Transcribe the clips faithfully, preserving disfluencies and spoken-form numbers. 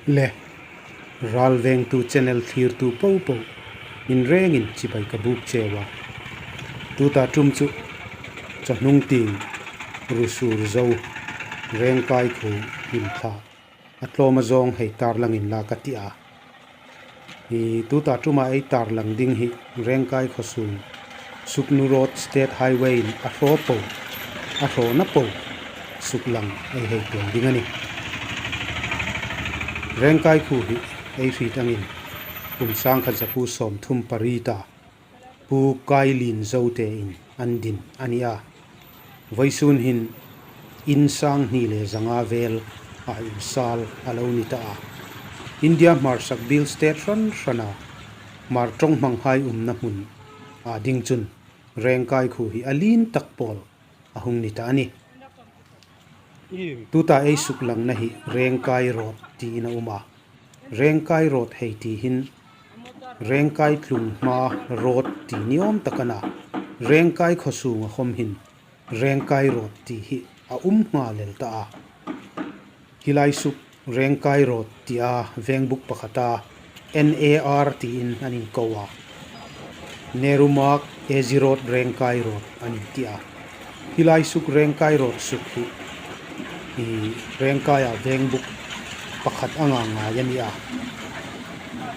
Le, Ralvengtu channel thlirtu popo, in rengin chibai ka buk cheu a. Tuta ṭum chu, chawhnung tieng, Rusur Zo, Rengkai khuo, in thla, a tlawma zawng hei tarlang inla ka ti a. Hi tuta ṭuma ei tarlang ding hi Rengkai khuo sung, Sugnu Road State Highway in a hraw po, a hrawna po, suklang ei hei tum ding a nih. Rengkai khuo hi ei hriet angin, kum sangkhat zakuo sawmthum pariet a, Pu Kailin Zote in an din a ni a. Vawisun hin in sang hni le zanga vel a insal a lo ni ta a. India hmarsak biel state hran hrana Hmar ṭawng hmanghai umna hmun a ding chun Rengkai khuo hi a lien tak pawl a hung ni ta a nih. Tuta ei suklangna hi Rengkai Road tiin a um a. Rengkai Road hei ti hin Rengkai tlung hma road ti ni awm tak a na. Rengkai khuo sunga khom hin Rengkai Road ti hi a um nghal el ta a. Hi lai suk Rengkai Road tia vengbuk pakhata N A R tiin an inko a. Nehru Marg, A G Road, Rengkai Road an inti a. Hi lai suk Rengkai Road suk hi, hi Rengkaia vengbuk pakhat anga ngai a ni a.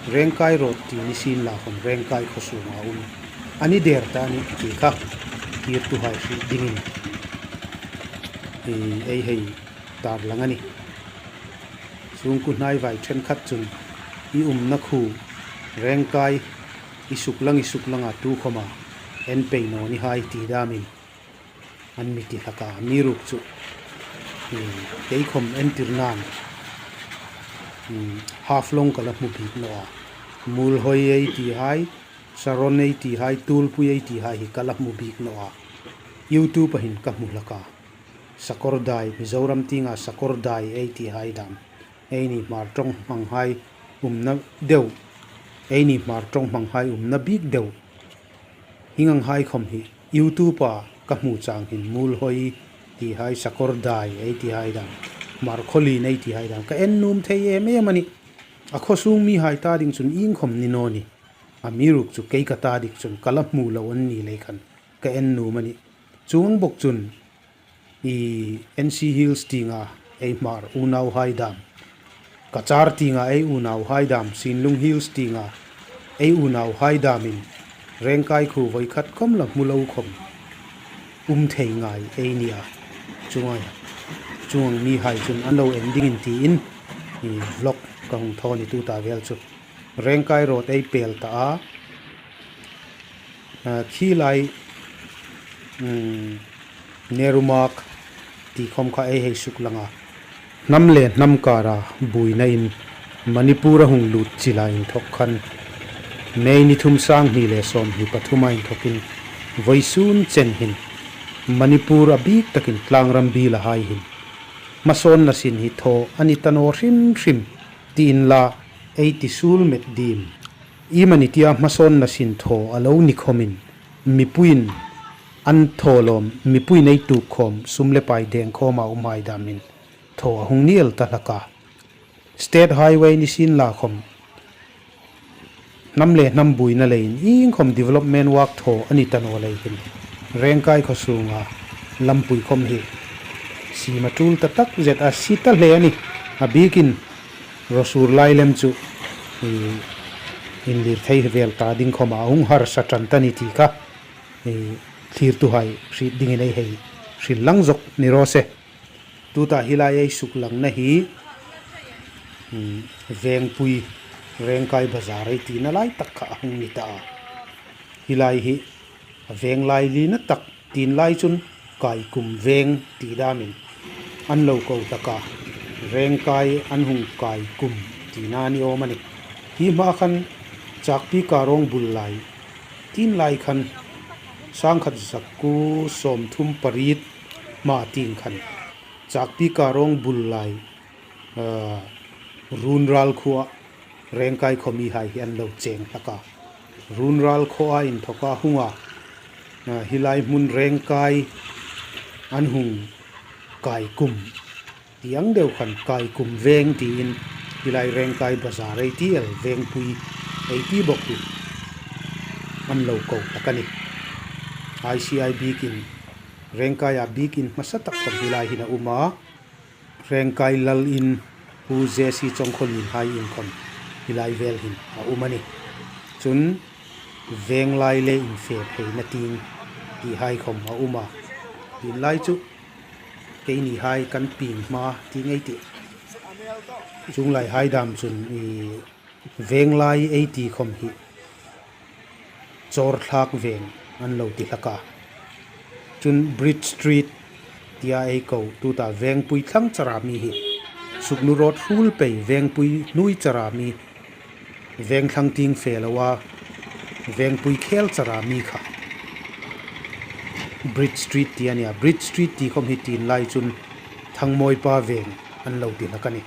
Rengkai Road ti ni sien la khom Rengkai khuo sunga um a ni der ta a nih ti kha thlirtuhai hriet dingin, hi ei hei tarlang a nih. Sungkuo hnai vai ṭhenkhat chun i umna khuo Rengkai i suklang i suklanga tu khoma en pei naw ni hai ti damin an mi ti hlak a, amiruokchu, hmm, kei khom entirnan, hmm, Haflong ka la hmu bik naw a. Muolhoi ei ti hai, Saron ei ti hai, Tulpui ei ti hai hi ka la hmu bik naw a. YouTube-a hin ka hmu hlak a. Sakawrdai, Mizoram tienga Sakawrdai ei ti hai dam. Eini Hmar ṭawng hmanghai umna deu. Eini Hmar ṭawng hmanghai umna bik deu. Hieng ang hai khom hi YouTube-a ka hmu chang hin Muolhoi ti hai, Sakawrdai ei ti hai dam, Hmarkhawlien ei ti hai dam ka en nuom thei em em a nih. A khuo sung mihai ta ding chun ieng khom ni naw ni. Amiruokchu kei ka ta ding chun ka la hmu lo an ni lei khan ka en nuom a nih. Chuong bok chun i N C Hills tienga ei Hmar unauhai dam, Cachar tienga ei unauhai dam, Sinlung Hills tienga ei unauhai damin Rengkai khuo voi khat khom la hmu lo khom um thei ngai ei ni a. Chuong ang, chuong ang mihai chun an lo en dingin tiin i vlog ka hung thaw a nih tuta vel chu. Rengkai Road ei pel ta a. A, khi lai, um, Nehru Marg ti khom kha ei hei suklang a. Hnam le hnam kara buoina in Manipur a hung lut chila inthok khan May ni thum, sang hni le sawmhni pathuma inthokin vawisun chen hin Manipur a bik takin tlangram biela hai hin hmasawnna sin hi thaw a ni ta naw hrim hrim ti inla ei ti suol met diem. Iemani tia hmasawnna sin thaw a lo ni khomin mipuiin an thaw lawm, mipuiin ei tuok khawm sum le pai deng khawma umhai damin thaw a hung ni el ta hlak a. State Highway ni sien la khom hnam le hnam buoina leiin ieng khom development work thaw a ni ta naw lei hin Rengkai khuo sunga lampui khom hi siem a tul ta tak zet a, sie ta hle a nih. A bikin Rusur lai lem chu, i, inlir thei vel ta ding khoma hung harsa ṭan ta ni ti kha, i, thlirtuhai hriet dingin ei hei hril lang zok ni raw se. Tuta hi lai ei suklangna hi, um, Vengpui Rengkai Bazar ei tina lai tak kha a hung ni ta a. Hi lai hi a veng lai lina tak tin lai chun Kaikum Veng ti damin an lo ko hlak a, Rengkai an hung kaikum tina ni awm a nih. Hi hma khan Chakpi Karong bul lai tin lai khan sangkhat zakuo sawmthum pariet hma tieng khan Chakpi Karong bul lai, ah, Runral khuoa Rengkai khuo mihai hi an lo cheng hlak a. Runral khuoa inthoka hunga, ah, hi lai hmun Rengkai an hung kaikum ti ang deu khan Kaikum Veng tiin Hi lai Rengkai Bazar ei ti el, Vengpui ei ti bawk hi an lo ko hlak a nih. I C I biekin, Rengkaia biekin hmasa tak khawm hi lai hin a um a. Rengkai lal in, Pu J C Chawngkhawlien hai in khawm hi lai vel hin a um a nih. Chun Venglai le infe pheina tieng ti hai khawm a um a. Tienlai chu keini hai kan pieng hma ti ngei tih. Chuong lai hai dam chun i Venglai ei ti khawm hi Chawrthlak Veng an lo ti hlak a. Chun Bridge Street tia ei ko, tuta Vengpui thlang chara mi hi, Sugnu Road hrul pei Vengpui hnuoi chara mi, Vengthlang tieng fe lo a, Vengpui khel chara mi kha Bridge Street ti a nia. Bridge Street ti khawm hi tienlai chun Thangmawipa Veng an lo ti hlak a nih.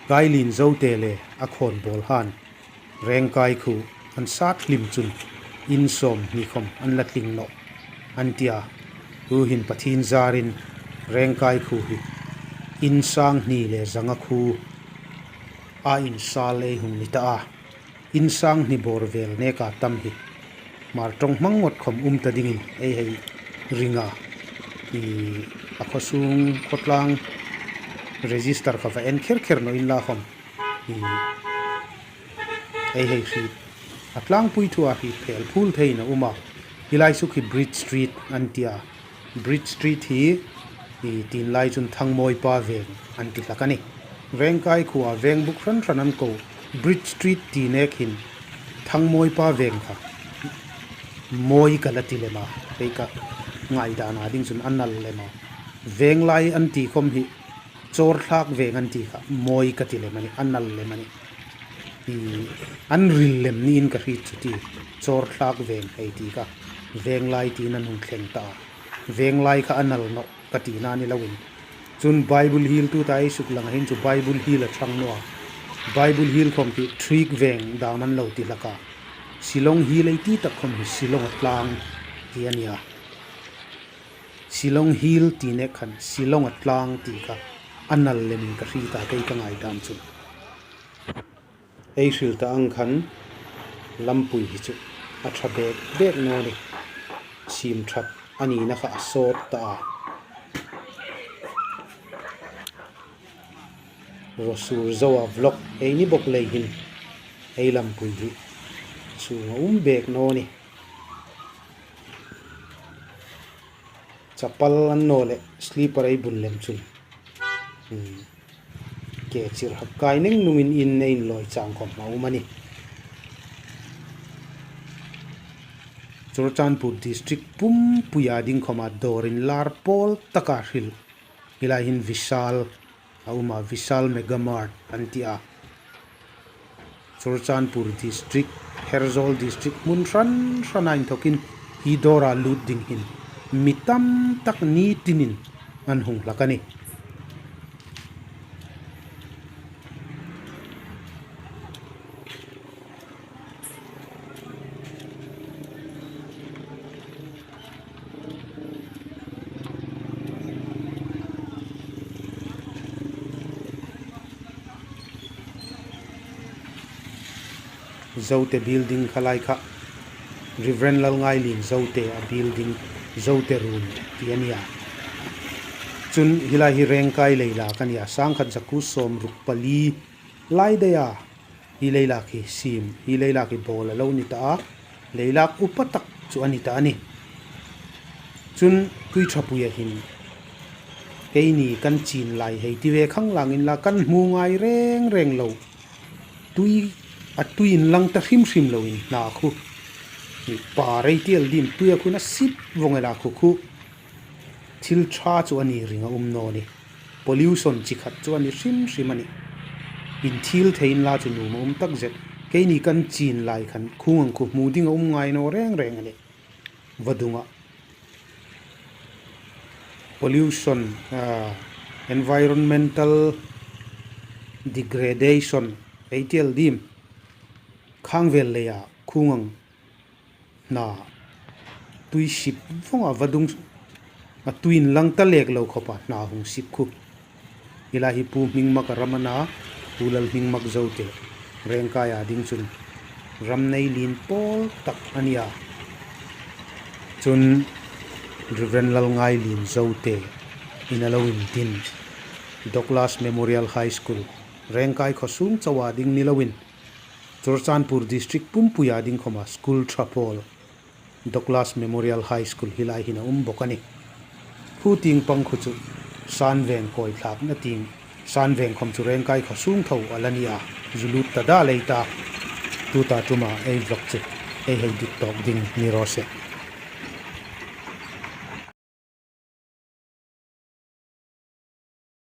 Kailin Zote le a khawnbawl han Rengkai khuo an sat hlim chun in sawmhni khawm an la tling nawh an ti a. Tuhin Pathien zarin Rengkai khuo hi in sanghni le zanga khuo a insal ei hung ni ta a. In sanghni bawr vel neka tam hi Hmar ṭawng hmang ngot khawm um ta dingin ei hei ring a. I, a khawsung khawtlang register kha va en kher kher naw inla khawm i, ei hei hriet, a tlangpui thua hriet phel phul theiin a um a. Hi lai suk hi Bridge Street an ti a. Bridge Street hi i, tienlai chun Thangmawipa Veng an ti hlak a nih. Rengkai khuoa vengbuk hran hran an ko Bridge Street ti nek hin Thangmawipa Veng kha mawi ka la ti lem a, kei ka ngaidana ding chun a nal lem a. Venglai an ti khawm hi Chawrthlak Veng an ti kha mawi ka ti lem a nih, a nal lem a nih. I, an ril lem niin ka hriet chu ti, Chawrthlak Veng hei ti kha, Venglai tiin an hung thleng ta a. Venglai kha a nal nawh ka tina ni loin. Chun Bible Hill tuta ei suk langa hin chu Bible Hill a ṭhang naw a. Bible Hill khawm hi Thrik Veng dam an lo ti hlak a. Shillong Hill ei ti tak khawm hi Shillong a tlang ti a nia. Shillong Hill ti nek khan Shillong a tlang ti kha a nal lemin ka hriet a, kei ka ngaidam chun. Ei hril ta ang khan lampui hi chu a ṭha bek bek naw ni. Siem ṭhat a nina kha a sawt ta a. Raw sur zoa vlog ei ni bawk lei hin ei lampui hi chuong a um bek naw ni. Chapal an naw le slipper ei bun lem chun, hmm, ke chir hak kai neng nungin in ei inlawi chang khawm a um a nih. Churachandpur district pumpuia ding khawma dawr inlar pawl taka hril. Hi lai hin Vishal a um a, Vishal Mega Mart an ti a. Churachandpur district, Pherzawl district hmun hran hrana inthawkin hi dawra lut ding hin mi tam tak ni tinin an hung hlak a nih. Zote building kha lai kha, Reverend Lalngailien Zote a building, Zote Room ti a nia. Chun hi lai hi Rengkai leilak a nia, sangkhat zakuo sawmruk pali lai daia hi leilak hi siem, hi leilak hi bawl a lo ni ta a, leilak upa tak chu a ni ta a nih. Chun Tuiṭhapuia hin keini kan chin lai hei ti ve khang lang inla kan hmu ngai reng reng lo. Tui, a tui inlang ta hrim hrim loin hna khu, mi pa rei tiel dim tuia khun a sip vawng ela khu khu. Thil ṭha chu a ni ring a um naw ni. Pollution chi khat chu a ni hrim hrim a nih. Inthil thei inla chu nuom a um tak zet. Keini kan chin lai khan khung ang khu hmu ding a um ngai naw reng reng a nih. Vadunga pollution, ah, environmental degradation ei tiel dim. Khang vel leia khung ang hna tui sip vawng a, vadung a tui inlang ta lek lo khawpa hna hung sip khu. Hi lai hi Pu Hmingmaka ram a na, Pu Lalhmingmak Zote, Rengkaia ding chun ram nei lien pawl tak a ni a. Chun Reverend Lalngailien Zote in a lo indin, Douglas Memorial High School, Rengkai khaw sung chaua ding ni loin, Churachandpur District pumpuia ding khawma school ṭha pawl Douglas Memorial High School hi lai hin a um bawk a nih. Khu tieng pang khu chu Sanveng kawi thlakna tieng, Sanveng khawm chu Rengkai khaw sung tho a la ni a, zu lut ta dal ei ta. Tuta ṭuma ei vlog chu ei hei dit tawk ding ni raw se.